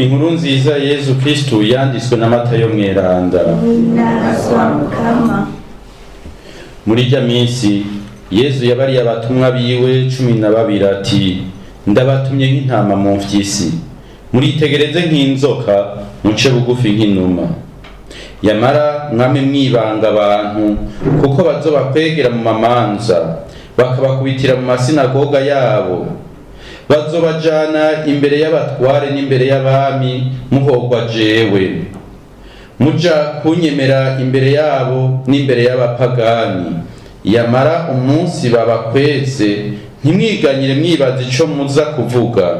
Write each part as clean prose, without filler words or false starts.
Inkuru nziza Yezu Kristu yanditswe na Matayo Mweranda. Naswa Mukama. Muri irya minsi Yezu yabariye abatumwa biwe 12 ati: "Ndabatumye nk'intama mu mfyisi, muritegereze nk'inzoka, muce bugufi nk'inuma. Yamara mwame mwibanga abantu, kuko bazobakwegera mu mamanza, bakabakubitira mu masinagoga yabo. Bazobajana imbere y'abatware n'imbere y'abami muhogwa jewe, muja kunyemera imbere yabo n'imbere y'abapagani. Yamara umunsi babakweze, ntimwiganyire mwibaza ico muza kuvuga.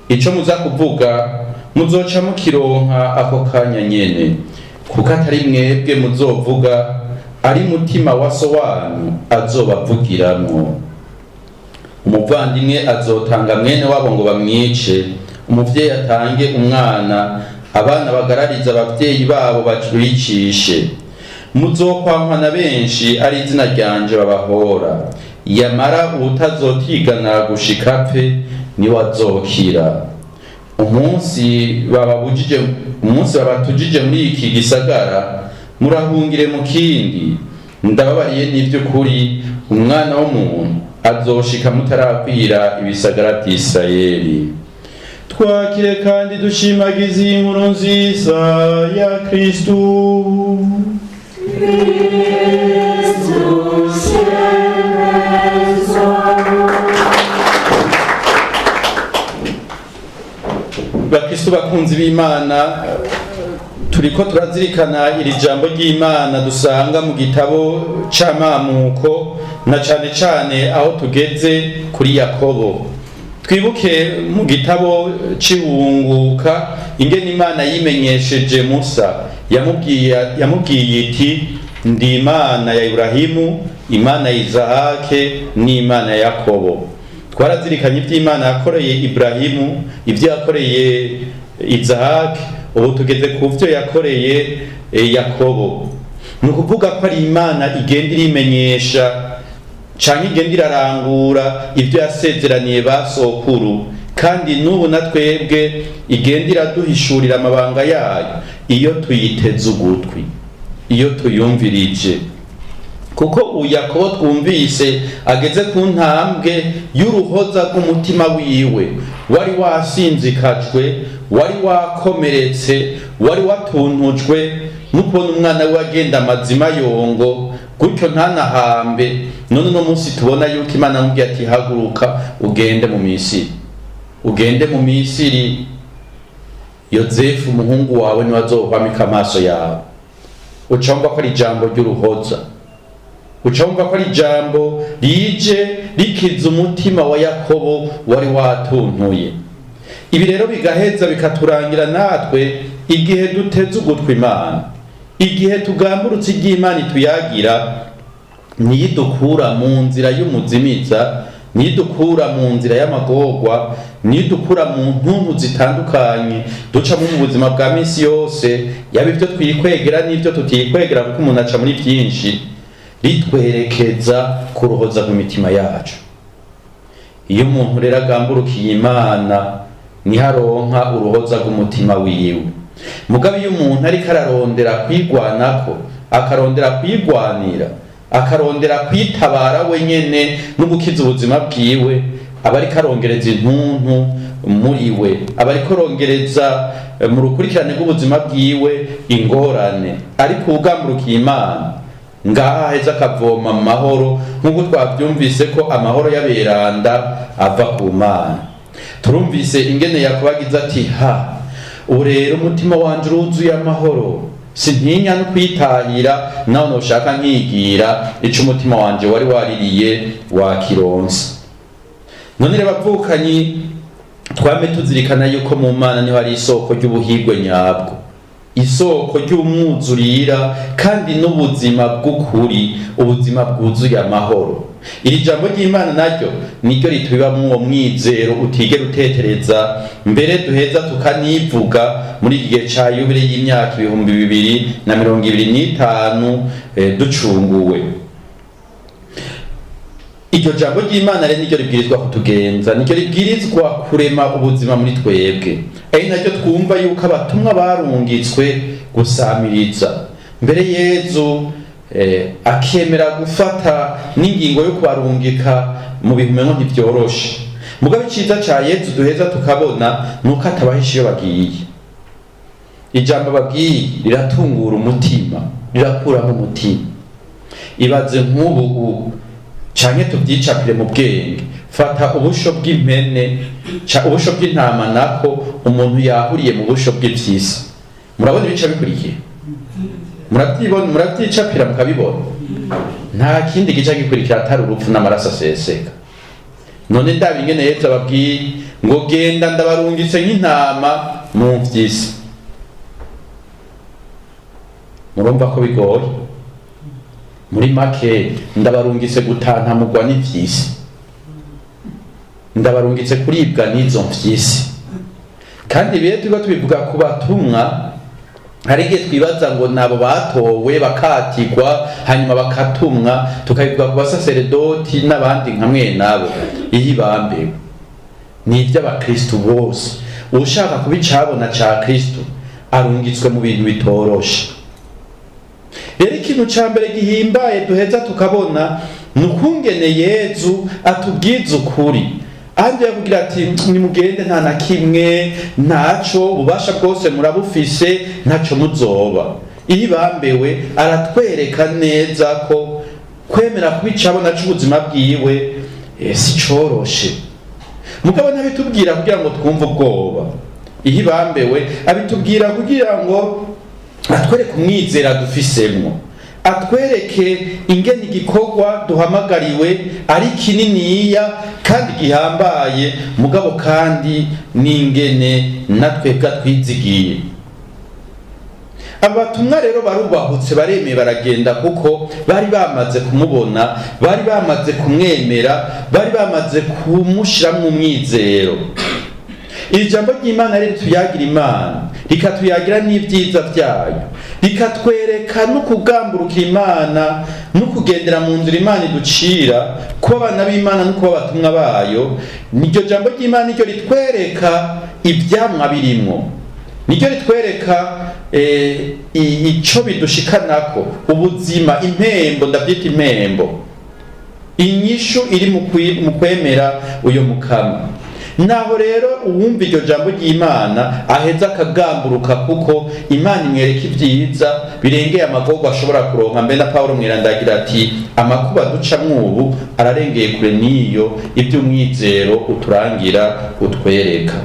Ico muza kuvuga muzoca mukironka ako kanya nyene, kuko atari mwebwe muzovuga, ari Mutima wa So wanyu azobavugiramwo. Umuvandimwe azotanga mwene wabo ngo bamwice, umuvyeyi atange umwana, abana bagarariza abavyeyi babo babicishe. Muzokwankwa na benshi ari izina ryanje babahora. Yamara uwutazotigana gushika apfe niwe azokira. Umunsi bababujije, umunsi babatujije muri iki gisagara, murahungire mu kindi. Ndababariye n'ivy'ukuri, Umwana w'umuntu azoshika mutarakwira ibisagara vy'Isirayeli." Twakire kandi dushimagize iyi nkuru nziza ya Kristu. Kristu shemezwa. Bakristu bakunzi b'Imana, turiko turazirikana iri jambo ry'Imana dusanga mu gitabo c'Amamuko, na cane cane aho tugeze kuri Yakobo. Twibuke mu gitabo c'Ihunguka ingene Imana yimenyesheje Musa. Yamubwiye iti: "Ndi Imana ya Iburahimu, Imana ya Izahake n'Imana ya Yakobo." Twarazirikanye ivy'Imana yakoreye Iburahimu, ivyo yakoreye Izahake, ubu tugeze ku vyo yakoreye Yakobo. Ni ukuvuga ko ari Imana igenda irimenyesha canke igenda irarangura ibyo yasezeraniye ba sokuru, kandi n'ubu na twebwe igenda iraduhishurira amabanga yayo iyo tuyiteze ugutwi, iyo tuyumvirije. Kuko uyu Yakobo twumvise ageze ku ntambwe y'uruhoza rw'umutima wiwe wari wasinzikajwe, wari wakomeretse, wari watuntujwe no kubona umwana we agenda amazima yongo gutyo ntanahambe. None uno munsi tubona yuko Imana amubwiye ati: "Haguruka ugende mu Misiri, ugende mu Misiri, Yozefu umuhungu wawe niwe azohwamika amaso yawe." Uca wumva ko ari ijambo ry'uruhoza, uca wumva ko ari ijambo rije rikiza umutima wa Yakobo wari watuntuye. Ibi rero bigaheza bikaturangira natwe igihe duteze ugutwi Imana, igihe tugamburutse iry'Imana ituyagira, niyidukura mu nzira y'umuzimiza, niyidukura mu nzira y'amagorwa, niyidukura mu ntuntu zitandukanye ducamo mu buzima bwa minsi yose, yaba ibyo twikwegera n'ibyo tutikwegera, kuko umuntu aca muri byinshi, ritwerekeza ku ruhoza rw'imitima yacu. Iyo umuntu rero agamburukiye Imana, niho aronka uruhoza rw'umutima wiwe. Mugabo iyo umuntu ariko ararondera kwigwanako, akarondera kwigwanira, akarondera kwitabara wenyene no gukiza ubuzima bwiwe, aba ariko arongereza intuntu muri we, aba ariko arongereza mu rukurikirane rw'ubuzima bwiwe ingorane. Ariko uwugamburukiye Imana, ngaha aheza akavoma amahoro, nk'uko twabyumvise ko amahoro y'aberanda ava ku Mana. Turumvise ingene Yakobo agize ati: "Ha, ubu rero umutima wanje uruzuye amahoro, sintinya no kwitahira, naho noshaka nkigira ico umutima wanje wari waririye wakironse." None rero bavukanyi, twame tuzirikana yuko mu Mana niho hari isoko ry'ubuhigwe nyabwo, isoko ry'umwuzurira, kandi n'ubuzima bw'ukuri, ubuzima bwuzuye amahoro. Iri jambo ry'Imana naryo niryo ritubibamwo uwo mwizero utigera utetereza, mbere duheza tukanivuga muri iki gihe ca yubile y'imyaka 2025 ducunguwe. Iryo jambo ry'Imana rero niryo ribwirizwa kutugenza, niryo ribwirizwa kurema ubuzima muri twebwe. Ari naryo twumva yuko abatumwa barungitswe gusamiriza. Mbere Yezu akemera gufata n'ingingo yo kubarungika mu bintu umengo ntibyoroshe. Mugabo iciza ca Yezu duheza tukabona nuko atabahisha iyo bagiye. Ijambo babwiye riratungura umutima, rirakuramo umutima. Ibaze nk'ubu ubu canke tuvyicapire mu bwenge, fata ubusho bw'impene, ubusho bw'intama, nako umuntu yahuriye mu busho bw'imfyisi. Murabona ibica bikurikiye, murabyibona, murabyicapira mukabibona. Nta kindi gica gikurikira atari urupfu n'amaraso aseseka. None ndaba ingene Yezu ababwiye ngo: "Genda, ndabarungitse nk'intama mu mfyisi." Murumva ko bigoye. Muri make, ndabarungitse gutantamugwa n'imfyisi, ndabarungitse kuribwa n'izo mfyisi. Kandi ibihe turiko tubivuga ku batumwa, hari igihe twibaza ngo nabo batowe bakatigwa hanyuma bakatumwa, tukabivuga ku basaseredoti n'abandi nka mwe nabo. Iyo ibambewe ni iby'abakristu bose. Ushaka kuba icabona ca Kristu arungitswe mu bintu bitoroshe. Rero ikintu ca mbere gihimbaye duheza tukabona ni ukungene Yezu atubwiza ukuri. Ahandi yakugira ati: "Nimugende, nta na kimwe, ntaco, ububasha bwose murabufise, ntaco muzoba." Iyo ibambewe aratwereka neza ko kwemera kuba icabona c'ubuzima bwiwe si coroshe. Mugabo ntabitubwira kugira ngo twumve ubwoba. Iyo ibambewe abitubwira kugira ngo atwereke umwizera dufisemwo, atwereke ingene igikorwa duhamagariwe ari kininiya kandi gihambaye, mugabo kandi n'ingene natwebwe twizigiye. Abatumwa rero barubahutse, baremeye, baragenda, kuko bari bamaze kumubona, bari bamaze kumwemera, bari bamaze kumushiramwo umwizero. Iri jambo ry'Imana rero tuyagira Imana, rikatuyagira n'ibyiza byayo, rikatwereka no kugamburukira Imana no kugendera mu nzira Imana iducira, kuba abana b'Imana no kuba abatumwa bayo. Niryo jambo ry'Imana niryo ritwereka ivyamwa birimwo, niryo ritwereka ico bidushikanako, ubuzima, impembo, ndavyita impembo, inyishu iri mu kwemera uyo Mukama. Naho rero uwumva iryo jambo ry'Imana aheza akagamburuka, kuko Imana imwereka ibyiza birengeye amagorwa ashobora kuronka. Mbe na Pawulo mwirandagira ati: "Amakuba ducamwo ubu ararengeye kure n'iyo iby'umwizero uturangira utwereka."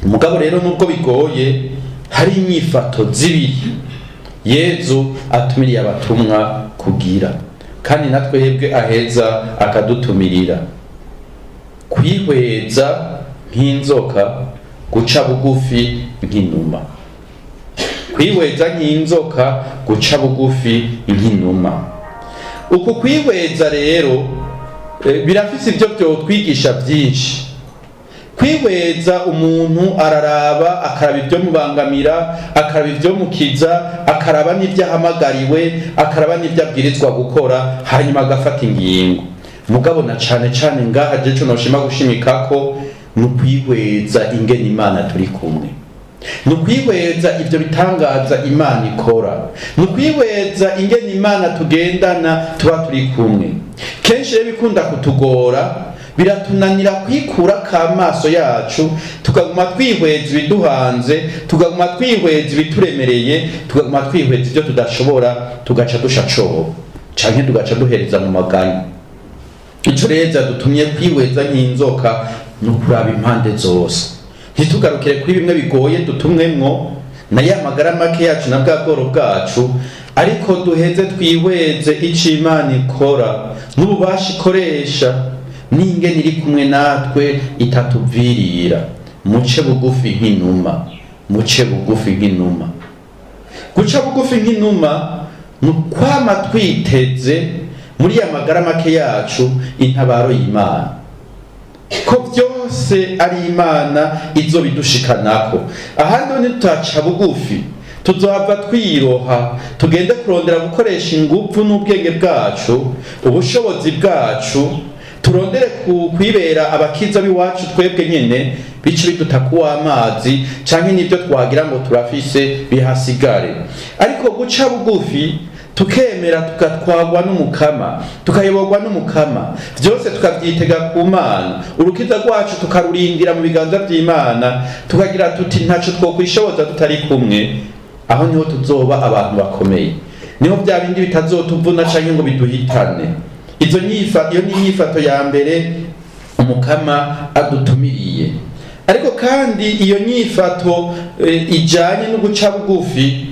Mugabo rero nubwo bigoye, hari inyifato zibiri Yezu atumiriye abatumwa kugira, kandi na twebwe aheza akadutumirira: kwihweza nk'inzoka, guca bugufi nk'inuma. Kwihweza nk'inzoka, guca bugufi nk'inuma. Uku kwihweza rero birafise ibyo byotwigisha byinshi. Kwihweza, umuntu araraba, akaraba ibyo mubangamira, akaraba ibyo mukiza, akaraba n'ibyo ahamagariwe, akaraba n'ibyo abwirizwa gukora, hanyuma agafata ingingo. Mugabo na cane cane ngaha je noshima gushimika ko ni ukwihweza ingene Imana turi kumwe, ni ukwihweza ibyo bitangaza Imana ikora, ni ukwihweza ingene Imana tugendana, tuba turi kumwe. Kenshi rero bikunda kutugora, biratunanira kwikura k'amaso yacu, tukaguma twihweza ibiduhanze, tukaguma twihweza ibituremereye, tukaguma twihweza ibyo tudashobora, tugaca dusha cobo canke tugaca duhereza mu maganya. Ico rero dutumye kwihweza nk'inzoka ni ukuraba impande zose, ntitugarukire kuri bimwe bigoye dutumwemwo na ya magara make yacu na bwa bworo bwacu, ariko duheze twihweze ico Imana ikora n'ububasha ikoresha n'ingene iri kumwe natwe itatuvirira. Muce bugufi nk'inuma, muce bugufi nk'inuma. Guca bugufi nk'inuma ni ukwama twiteze muri ya magara make yacu intabaro y'Imana, ko byose ari Imana izobidushikanako. Ahandi ho ntitutaca bugufi, tuzohava twiroha, tugende kurondera gukoresha ingufu n'ubwenge bwacu, ubushobozi bwacu, tugende kurondera kugira ngo Turondere kwibera abakiza b'iwacu twebwe nyene, bice biduta kuw'amazi canke n'ibyo twagira ngo turafise bihasigare. Ariko guca bugufi, tukemera tugatwagwa n'Umukama, tukayoborwa n'Umukama, byose tukabyitega ku Mana, urukiza rwacu tukarurindira mu biganza by'Imana, tukagira tuti ntaco twokwishoboza tutari kumwe, aho niho tuzoba abantu bakomeye, niho bya bindi bitazotuvuna canke ngo biduhitane. Izo nyifa, iyo ni inyifato ya mbere Umukama adutumiriye. Ariko kandi iyo nyifato ijanye no guca bugufi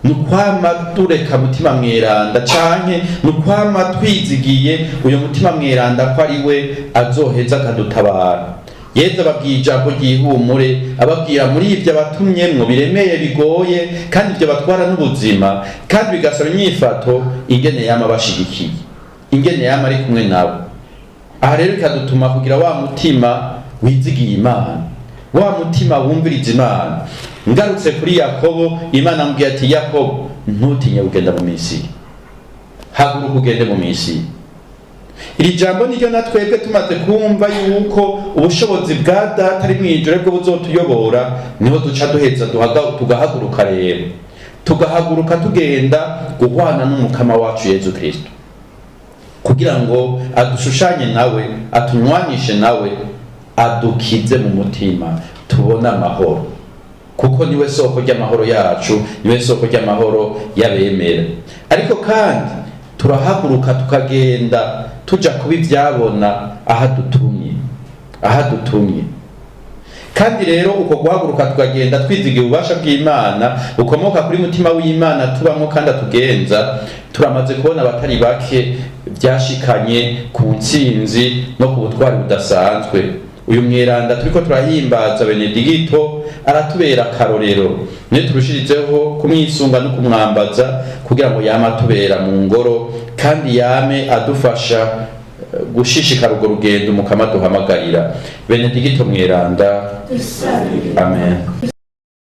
ni ukwama tureka Mutima Mweranda, canke ni ukwama twizigiye uyo Mutima Mweranda ko ari we azoheza akadutabara. Yezu ababwiye ijambo ry'ihumure, ababwira muri ibyo abatumyemwo biremeye, bigoye, kandi ibyo batwara n'ubuzima, kandi bigasaba inyifato, ingene yama bashigikiye, ingene yama ari kumwe nabo. Aha rero bikadutuma kugira wa mutima wizigiye Imana, wa mutima wumviriza Imana. Ngarutse kuri Yakobo, Imana amubwiye ati: "Yakobo, ntutinye kugenda mu Misiri, haguruka ugende mu Misiri." Iri jambo niryo na twebwe tumaze kumva yuko ubushobozi bwa Data ari mw'ijuru bwo buzotuyobora, niho duca duheza tugahaguruka rero, tugahaguruka tugenda guhwana n'Umukama wacu Yezu Kristo, kugira ngo adushushanye nawe, atunywanishe nawe, adukize mu mutima, tubone amahoro, kuko niwe soko ry'amahoro yacu, niwe soko ry'amahoro y'abemera. Ariko kandi turahaguruka tukagenda, tuja kuba ivyabona aha dutumye, aha dutumye. Kandi rero uko guhaguruka tukagenda twizigiye ububasha bw'Imana bukomoka kuri Mutima w'Imana tubamwo kandi atugenza, turamaze kubona abatari bake byashikanye ku ntsinzi no ku butwari budasanzwe. Uyu mweranda turiko turahimbaza, Benedigito, aratubera akarorero. Niyo turushirizeho kumwisunga no kumwambaza, kugira ngo yame atubera mu ngoro kandi yame adufasha gushishikara urwo rugendo Umukama duhamagarira. Benedigito mweranda, Dusabire. Amen.